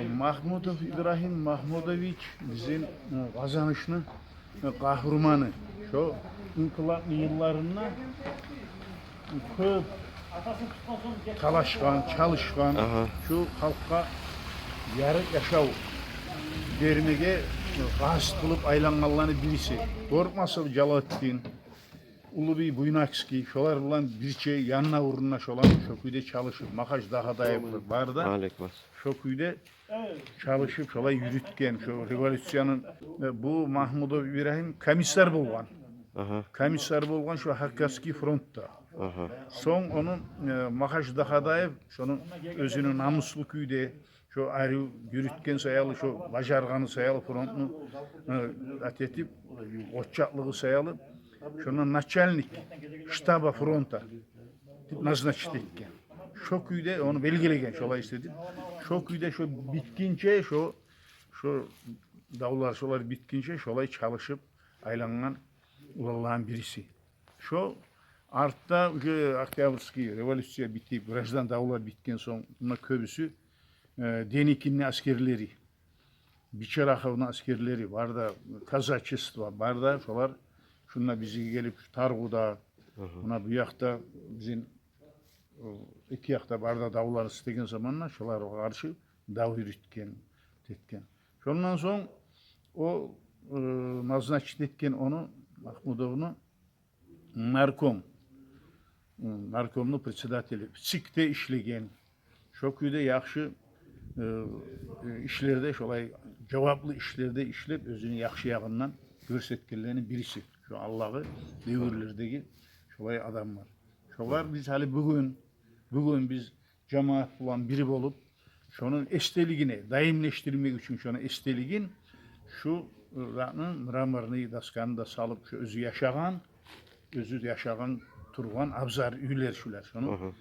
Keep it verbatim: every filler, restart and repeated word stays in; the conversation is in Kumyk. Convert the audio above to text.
Магьмудов Ибрагьим Магьмудович бизин, э, Къазанышны, э, къагьруманы. Шо инкъылапны йылларында кёп талашгъан, чалышгъан, шу халкъгъа ярыкъ яшав бермеге, э, къаст къылып айлангъанланы бириси. Къоркъмасов Жалалутдин, Уллубий Буйнакский, шолар булан бирче янына-урнуна шоланы шо кюйде чалышып, Махач Дахадаевлер бар да. Алейкум ассалам. Шо кюйде чалышып, шолай юрютген, шо революцияны, э, бу Магьмудов Ибрагьим комиссар болгъан. Комиссар болгъан шо Хакасский фронтда. Сонг ону, э, Махач Дахадаев, шону оьзюню намуслу кюйде, шо арив юрютген саялы, шо бажаргъаны саялы фронтну, э, ат этип, къоччакълыгъы саялы, шону начальник штаба фронта деп назначить этген. Шо кюйде ону белгилеген, шолай ишле деп. Шо кюйде шо битгинче, шо, шо давлар шолар битгинче, шолай чалышып айлангъан уланланы бириси. Шо артда уже Октябрьский революция битип, граждан давлар битген сонг, муна кёбюсю, э, Деникинни аскерлери, Бичераховну аскерлери бар да, казачество бар да, шолар шунда бизге гелип, Таргъуда, муна бу якъда бизин, э, эки якъда бар да давлар истеген заманда шолагъа къаршы дав юрютген, этген. Шондан сонг о, э, назначить этген ону, Магьмудовну, нарком, м, наркомну председатели, ЦИК-де ишлеген. Шо кюйде яхшы, э, э, ишлерде, шолай жаваплы ишлерде ишлеп, оьзюню яхшы ягъындан гёрсетгенлени бириси. Шо алдагъы девюрлердеги шолай адамлар. Шолар биз гьали бугюн, бугюн биз жамаат булан бир болуп, шону эсделигине, даимлешдирмек учун шону эсделигин, шу затны, мраморный досканы да салып, шу оьзю яшагъан, оьзю яшагъан, тургъан абзар уьйлер шулар. Шону